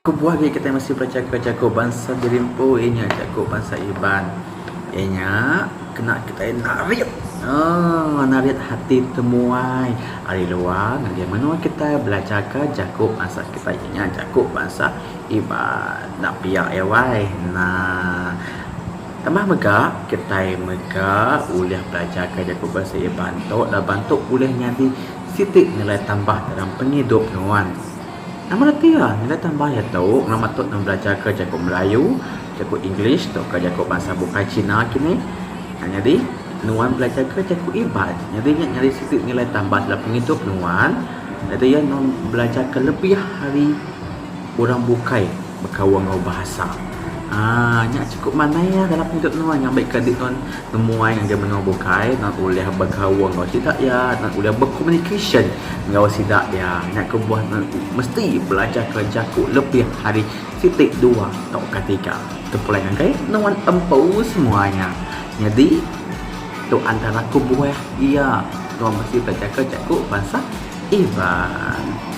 Kebuah agi kitai mesti belajarka jaku bansa diri empu iya nya jaku bansa Iban. Iya nya kena kitai narit aaa narit hati temuai ari luar ngagai menua kitai belajarka jaku bansa kitai iya nya jaku bansa Iban. Enda pia iya wai nah. Tambah mega kitai mega ulih belajarka jaku bansa Iban tu laban tu ulih nyadi siti nilai tambah dalam pengidup nuan. Nama reti iya nilai tambah iya tu ngelama tu nuan belajarka jaku Melayu, jaku English tauka jaku bansa bukai Cina kini. Nyadi nuan belajarka jaku Iban nyadi nya nyadi siti nilai tambah dalam pengidup nuan nyadi iya nuan belajarka lebih ari orang bukai bekaul enggau bahasa. Aaa nya chukup manah iya dalam pengidup nuan ngambika enti nuan nemuai ngagai menua bukai nuan ulih bekaul enggau sida iya, nuan ulih bekomunikasyen enggau sida iya. Nya kebuah nuan mesti belajarka jaku lebih ari siti, dua tauka tiga. Tepulai ngagai nuan empu semua nya. Nyadi tu antara kebuah iya nuan mesti belajarka jaku bansa Iban.